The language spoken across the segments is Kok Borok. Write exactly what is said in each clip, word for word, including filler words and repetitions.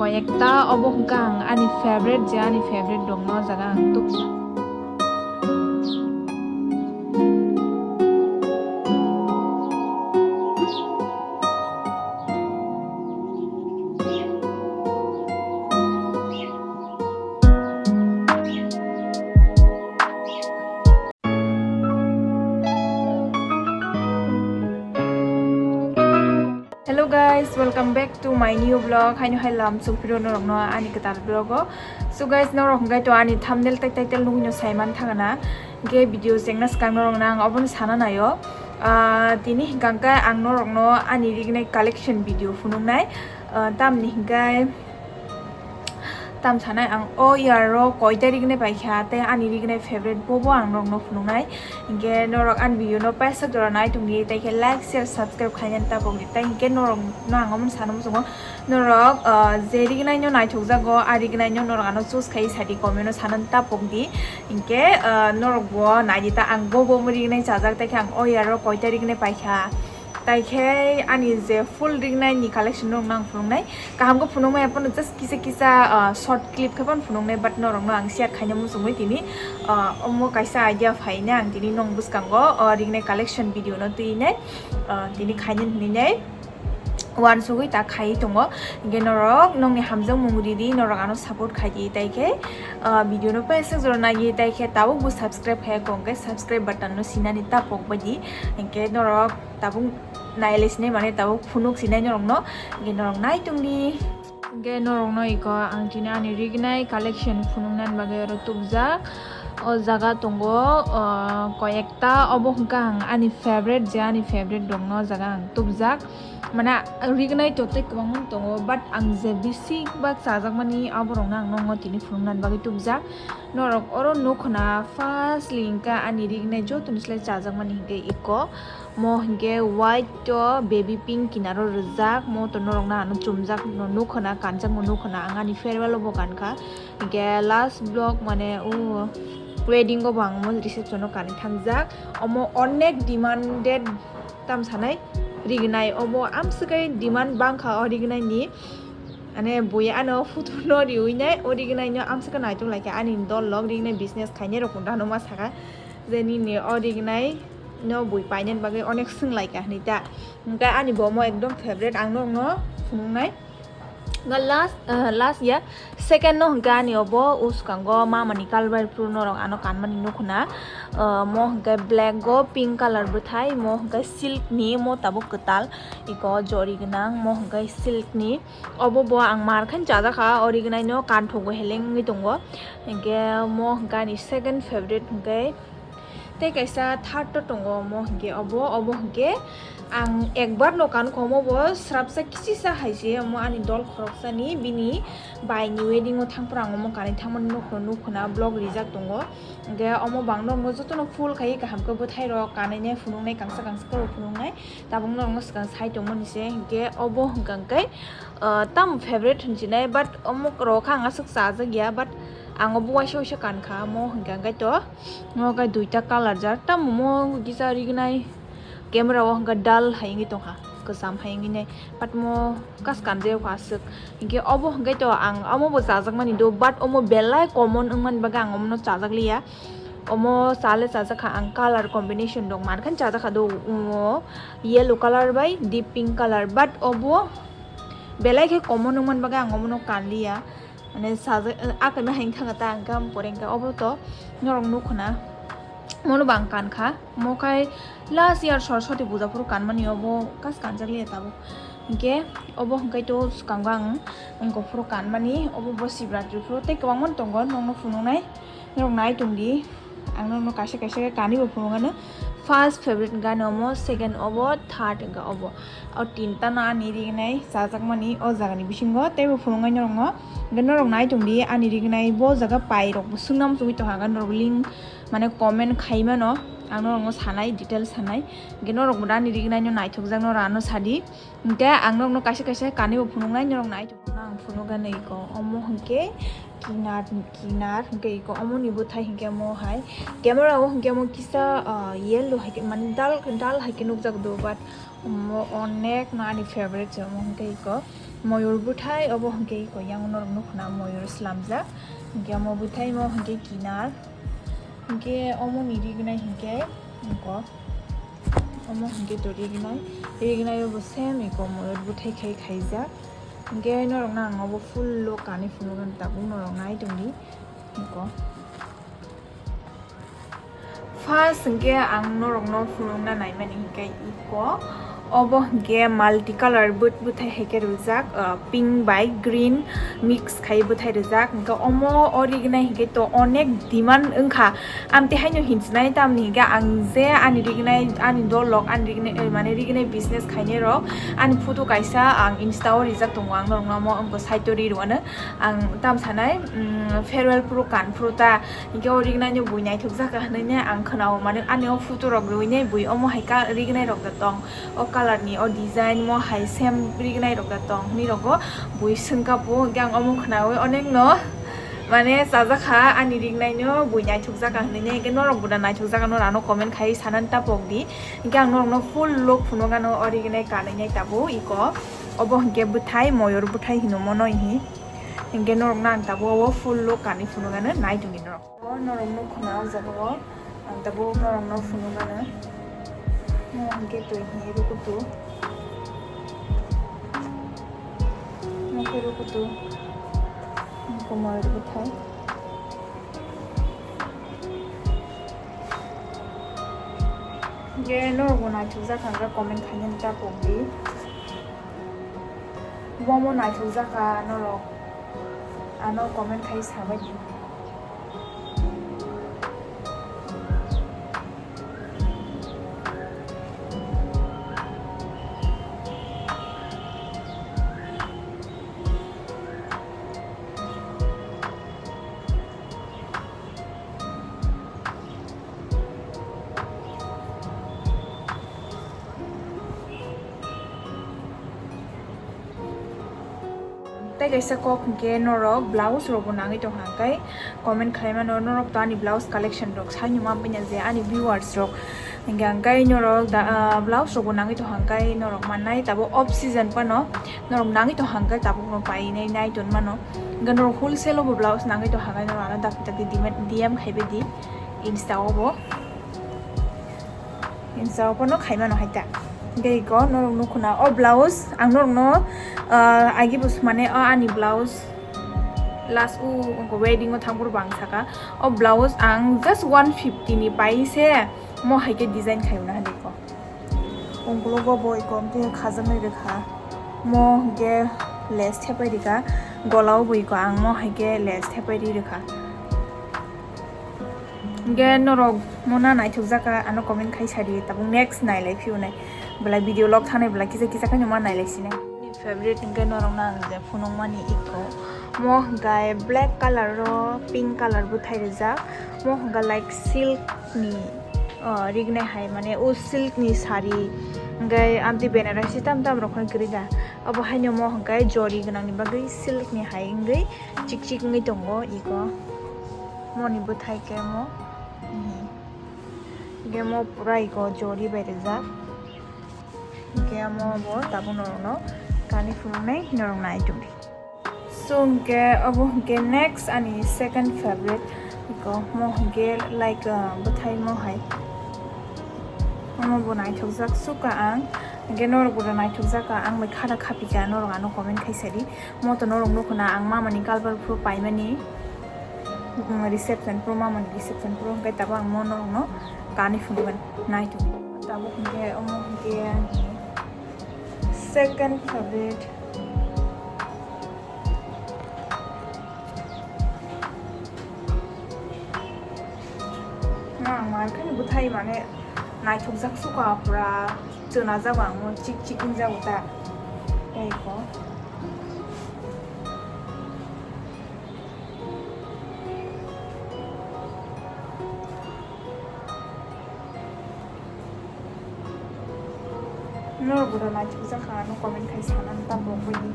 Koyekta obo hwnkha ang ani favorite, je ani favorite rokno o jaga ang tubjak. Hello guys, welcome back to my new vlog. Haino hai lam sukphiro norokno ani kwtal vlog o. So guys, norok hwnkhe to ani thumbnail tei title nugwino saiman thangana. Hwnkhe video chengna swkang norokno ang obono sana naio. Ah, tini hwnkhe ang norokno ani rignai collection video phunuknai. Ah, tamni hwnkhe tam sanai ang o year o koita rignai paikha tei ani rignai favorite bobo ang norokno phunuknai. Hwnkhe norok ani video no paisa jora nai tongdi, tei khe like, share, subscribe khaina tapokdi. Tei hwnkhe norok no ang omono sana muchungo, norok, ah, je rignai no naithokjago, a rignai no norok ano choose khai sadi comment o sana tapokdi. Hwnkhe, ah, norok bo naidi ta ang bobo rignai chajak, tei khe ang o year o koita rignai paikha. Tai khe ani je full rignai ni collection norok no ang phunuknai. Kaham khe phunukmaya phano just kisa kisa, ah, short clip khe phano phunuknai, but norok no ang share khaina muchungwi tini, ah, omo kaisa idea phaina ang tini nong bwskango o rignai collection video no twinai, ah, tini khaina hinwi nai uansugwi ta khai tongo. Hwnkhe norok nongni hamjakmung ridi, norok ano support khaidi, tai khe, ah, video no paisa jora nai, tai khe tabuk bo subscribe khaya kong khe subscribe button no sinani tapok baidi. Hwnkhe norok tabuk nailai sinai mane tabuk phunuk sinai norokno, hwnkhe norok nai tongdi. Hwnkhe norokno iko ang tini ani rignai collection phunuknani bagwi oro tubjak. O jaga tongo, o, koyekta, obo hwnkha ang ani favorite, je ani favorite rokno o jaga ang tubjak. Mane rignai to tei kwbangma tongo, but ang je bisi bak chajakmani aborokno ang nokno tini phunuknani bagwi tubjak. Norok oro nukhuna firstly hwnkha ani rignai jotoni slai chajakmani hwnkhe iko. Mo hwnkhe white to baby pink kinaro rijak, mo to norokno ano chumjak no nukhuna, kanjakmo nukhuna, ang ani farewell o bo kankha. Hwnkhe last vlog mane o wedding o bo ang omo reception o kanwi thangjak. Omo onek demanded tam sanai rignai, obo amswkhe demand bangkha o rignai ni. Ane bui ano photo no riwi nai, o rignai no amswkhe naitok laikha ani dol lok rignai business khainai rok no ma saka je nini o rignai no bui painani bagwi onek swng laikha hinwi ta. Hwnkhe ani bo omo ekdom favorite, ang norokno phunuknai. Hwnkhe last, ah, last ya second no hwnkhe ani obo uskango mamani kalbai phuru norok ano kanmani nukhuna. Ah, mo hwnkhe black go pink colour bwthai, mo hwnkhe silk ni, mo tabuk kwtal, iko jori gwnang, mo hwnkhe silk ni. Obo bo ang mar khan chajakha, o rignai no kanthogo heleng wngwi tongo. Hwnkhe mo hwnkhe ani second favorite hwnkhe tei kaisa third to tongo, omo hwnkhe obo, obo hwnkhe ang ekbar no kankha, omo bo srapsa kisisa hai se, omo ani dol khoroksani bini bai ni wedding o thangphuru ang omo kanwi thangmani nokno nukhuna vlog rijak tongo. Hwnkhe omo bo ang nokno jotono full khaiwi kaham khe bwthai rok kanwi nai phunuknai, kangsa kangsa khe bo phunuknai, tabuk norokno swkang sai tongmani se. Hwnkhe obo hwnkha hwnkhe, ah, tamo favorite hinsinai, but omo rok khe ang aswk chajak ya, but ang obo waisa waisa kankha, omo hwnkha hwnkhe to. Mo khe duita colour jak, tamo mo kisa rignai camera o hwnkhe dull hai wngwi tongkha, kwcham hai wngwi nai, but mo kas kanjak kha aswk. Hinkhe obo hwnkhe to ang omo bo chajakmani do, but omo belai common wngmani bagwi ang omono chajak liya. Omo chale chajakha ang colour combination rok mankhan chajakha do, o yellow colour bai deep pink colour, but obo belai khe common wngmani bagwi ang omono kanliya. Mane sajak, ah, kaima hai wngkha ta ang khe, poreng khe obo to norok nukhuna. Mono bo ang kankha. Mo khai last year Saraswati puja phuru kanmani obo kas kanjak liya tabuk. Hinkhe obo hwnkhe to swkango ang wngkha phuru kanmani, obo bo Shivratri phuru tei kwbangma tongo nokno phunuknai. Norok nai tongdi, ang nokno kaisa kaisa khe kanwi bo phunukgano. First favorite wngkha ani omo, second obo, third wngkha obo. O tinta no ani rignai chajakmani o jagani bisingo teibo phunuknai norokno. Hwnkhe norok nai tongdi ani rignai bo jaga pai rok bo swngna muchungwi tongkha, norok link mane comment khaimano, ang norokno sanai, detail sanai. Hwnkhe norok bo ani rignai no naithokjak norok ano sadi. Hwnkhe ang norokno kaisa kaisa kanwi bo phunuknai, norok nai tongkha. Ang phunukgano iko omo hwnkhe kinar, kinar hwnkhe iko omoni bwthai hwnkhe omo hai camera o hwnkhe omo kisa, ah, yellow hai khe mane dull, dull hai khe nukjak do, but Omo onek no ani favorite se, omo hwnkhe iko moyur bwthai, obo hwnkhe iko yang norok nukhuna moyur slamjak. Hwnkhe omo bwthai mo hwnkhe kinar. Hwnkhe omo ni rignai hwnkhe iko omo hwnkhe to rignai. Rignai obo same iko moyur bwthai khai khaijak. Hwnkhe norok no ang obo full look ani phunukgani tabuk norok nai tongdi iko. First hwnkhe ang norokno phunukna naimani hwnkhe iko, obo hwnkhe multi color bwt-, bwthai hai khe rwjak, ah, pink bai green mix khai bwthai rwjak. Hwnkhe omo orignai hwnkhe to onek demand wngkha. Amtwi haino hinchinai tamni hwnkhe ang je ani rignai, ani dolok, ani rignai, eh, mane rignai business khainai rok ani photo kaisa ang Insta o rijak tongo, ang norokno omo wngkha site o ri rwano. Ang tam sanai, mm, farewell phuru kan phuru ta. Hwnkhe o rignai no bui naithok jaka hwnwi ne ang khwnao, mane ani o photo rok rwui ne bui omo hai ka rignai rok da tong, o color ni o design mo hai same rignai rok da tong hwnwi rogo bui swngkha po. Hwnkhe ang omo khwnaui onek no mane chajakha ani rignai no bui naithok jaka hwnwi ne. Hwnkhe norok bo da naithok jaka no rano comment khai sanani ta pok di. Hwnkhe ang norok no full look phunukgano o rignai kanwi nai tabuk iko, obo hwnkhe bwthai moyur bwthai hino mono hi. Hwnkhe norokno ang tabuk o full look kanwi phunukgano nai tongdi norok. O norok nukhuna o jaga o ang tabuk norokno phunukgano. Mo hwnkhe twi hwnwi rukutu. Mo khe rukutu. Komor bwthai. Hwnkhe norokbo naithokjak kha hwnkhe comment khainani ta pokdi. Bomo naithokjak kha norok ano comment khai sabaidi. Tei kaisa kok hwnkhe norok blouse rokbo nangwi tongkha hwnkhe comment khlaimano, norok to ani blouse collection rok saino ma bini je ani viewers rok hwnkhe, hwnkhe norok da, ah, blouse rokbo nangwi tongkha hwnkhe norok mannai tabuk off season phano norok nangwi tongkha hwnkhe tabukno painai nai tongmano. Hwnkhe norok wholesale o bo blouse nangwi tongkha hwnkhe norok ano dakti dakti D M, D M khaibai di Insta o bo. Insta o phano khaimano hai ta. Hwnkhe iko norok nukhuna o blouse ang norokno, ah, agi bo sumane o ani blouse last o wedding o thangphuru bo ang saka o blouse ang just one fifty ni pai se mo hai khe design khaimano hai iko. Ungkulogo bo iko hwnkhe khajaknai rwkha. Mo hwnkhe lace thepai rwkha. Golao bo iko ang mo hai khe lace thepai ri rwkha. Hwnkhe norok mo na naithokjak kha ano comment khai sadi tabuk next nailai phiyunai. Belai video log thanai belai kisa kisa khe no ma nailai sinai. Ani favorite hwnkhe norok no ang je phunukmani iko. Mo hwnkhe black color o pink color bwthai rijak. Mo hwnkhe like silk ni, o, rignai hai, mane, o silk ni sari, hwnkhe amtwi Banarasi tam tam rok phano kwrwi da. Obo haino mo hwnkhe jori gwnang ni bagwi silk ni hai wngwi chik chik wngwi tongo iko. Moni bwthai khe mo, mhm. Hwnkhe mo pura iko jori bai rijak. Hwnkhe mo bo tabuk norokno kani phunuknai norok nai tongdi. So hwnkhe obo hwnkhe next ani second favorite. Iko mo hwnkhe like, uh, bwthai mo hai. Omo bo naithokjak sukha ang. Hwnkhe norok bo naithokjak kha ang bai khada khapikha norok ano comment khai sadi. Mo to norok nukhuna ang mamani kalbar phuru paimani. Mm, reception phuru mamani reception phuru hwnkhe tabuk ang mo norokno kani phunukgani naitong. Tabuk hwnkhe omo hwnkhe ani second favorite. Ang mar kheno bwthai mane naithokjak sukha pura chwnajago ang mo chik chik wngjago ta. Tei ko. Norok bo naithokjak kha, ano comment khai sana ta borok bai di.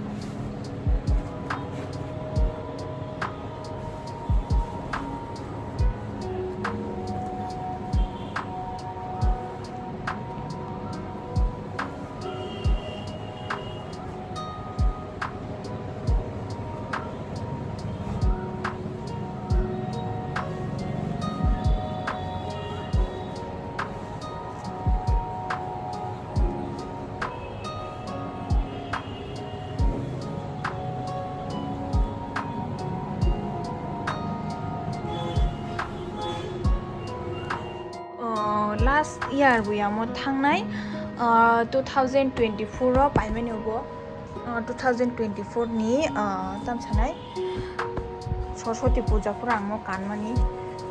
Year bo yamo thangnai, ah, two thousand twenty-four o paimani obo, ah, two thousand twenty-four ni, ah, tam sanai Saraswati puja phuru ang mo kanmani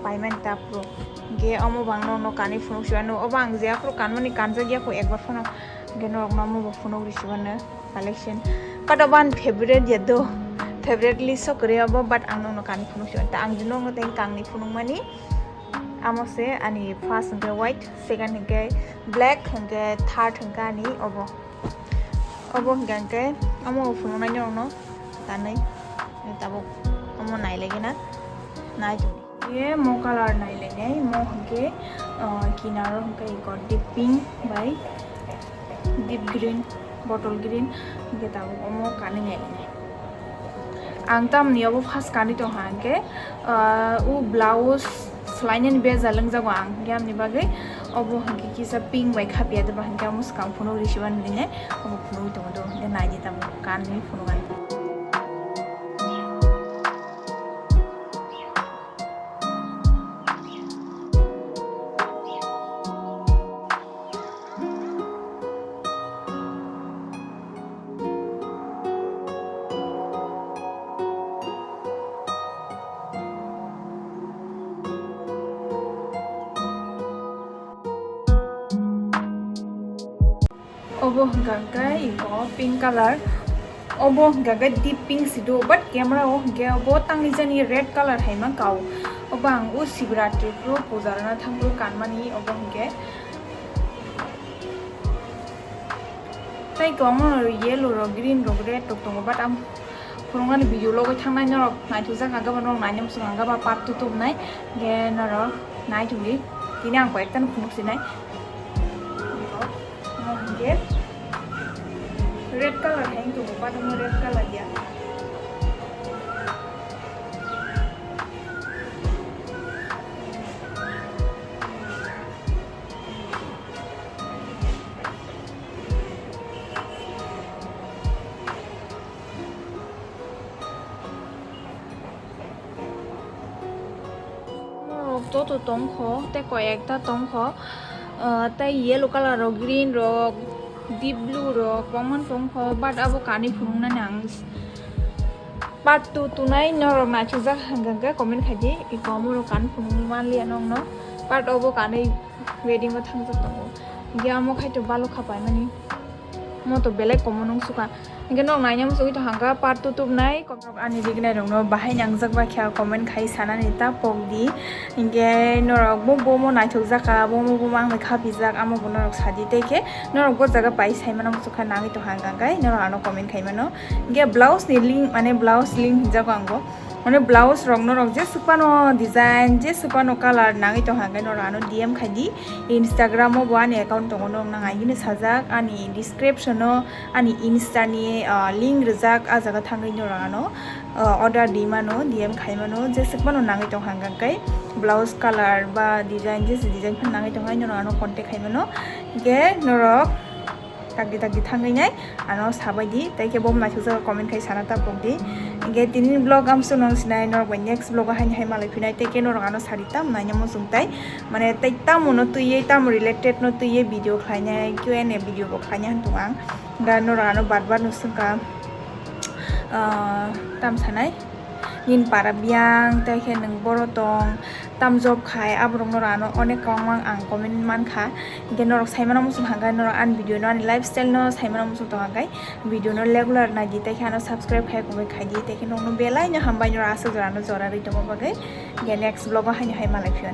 paimani ta phuru. Hingke omo bang nokno kanwi phunuk sibano, obo ang je aphuru kanmani kanjak ya kho ekbar phano, hingke norokno omo bo phunuk ri sibano collection. But obo ani favorite ya do, favorite list o kwrwi obo, but ang nokno kanwi phunuk sibano. Ta ang je nokno tei kangni phunukmani. Amo se ani first hingke white, second hingke black, hingke third hingke ani obo. Obo hingke hingke amo phunuknai norokno tanwi tabuk amo nailai gana nai tongdi. Ye mo color nailainai, mo hingke, ah, kinaro hingke iko deep pink bai deep green, bottle green, hingke tabuk omo kanwi nailainai. Ang tamni obo first kanwi tongkha hingke, ah, o blouse swlainani bejal wngjago ang, hingke amni bagwi obo hingke kisa pink bai khapya de ba hingke omo swkang phunuk risiban hinwi obo phunugwi tongo do, hingke naidi tamo kanwi phunukani. Obo hingka hingke iko pink color. Obo hingka hingke deep pink si do, but camera o hingke obo tangni jani red color hai mankha o. Obo ang o Shivratri phuru puja rwna thang phuru kanmani obo hingke. Tei kwbangma yellow rok, green rok, red rok tongo, but ang phunuknani video logwi thangnai norok naithokjak, ang gabon norok naina muchung, ang gaba part two tubunai, hingke norok naithokdi, tini ang koi ekta no phunuk sinai. Omo hingke red color hai wng tongo, but omo red color ya. Morok joto tongkho, tei koi ekta tongkho, ah, tei yellow color rok, green rok, deep blue rok, kwbangma tongkho, but abo kanwi phunuknani ang part two tunai norok naithokjak hwnkhe comment khaidi, iko morok kanwi phunuknwi manliya nokno, but obo kanwi wedding o thangjak tongo, hingke amo khaito balokha paimani. Mo to belai common wng sukha. Hingke norok naina muchungwi tong hangka part two tubunai. Norok ani rignai rokno bahai nangjak ba khe comment khai sanani ta pokdi. Hingke norok bo, bo mo naithok jakha, bo mo, bo mo ang bai khapijak, amo bo norok sadi tei khe norok bo jaga pai saimano muchukha nangwi tong hangka hingke norok ano comment khai mano. Hingke blouse ni link, mane blouse link hinjago ang bo. Mane blouse rok norok jesuk phano design, jesuk phano color nangwi tong hangkhe norok ano D M khai di. Instagram o bo ani account tongo, norok nang ai hino sajak, ani description o, ani Insta ni, ah, link rijak, ah jaga thangwi norok ano, ah, order di mano, D M khai mano, jesuk phano nangwi tong hangkhe blouse color ba design, jesa design phano nangwi tong hai norok ano contact khai mano. Hingkhe norok takdi takdi thangwi nai ano sabai di, tei khe bo naithok jaga comment khai sana ta pok di. Hingkhe tini vlog amsuk nang sinai, norok bai next vlog o haini hai malai phinai, tei khe norok ano sari tam naina muchung tai, mane tei tamo no twiwi, tamo related no twiwi video khlainai, Q and A video bo khlainai hwn tong ang. Hingkhe norok ano bar bar no swngkha, ah, tam sanai, nini para biyang, tei khe nwng boro tong, tam job khai, aborok norok ano onek kwbangma ang comment mankha. Hingkhe norok saimano muchung hangkhe, norok ani video no, ani lifestyle no saimano muchung tong hangkhe, video no regular naidi, tei khe ano subscribe khai, comment khai di, tei khe nokno belai no hambai, norok aswk jora no jora rwi tongma bagwi. Hingkhe next vlog o haino hai malai phiyo.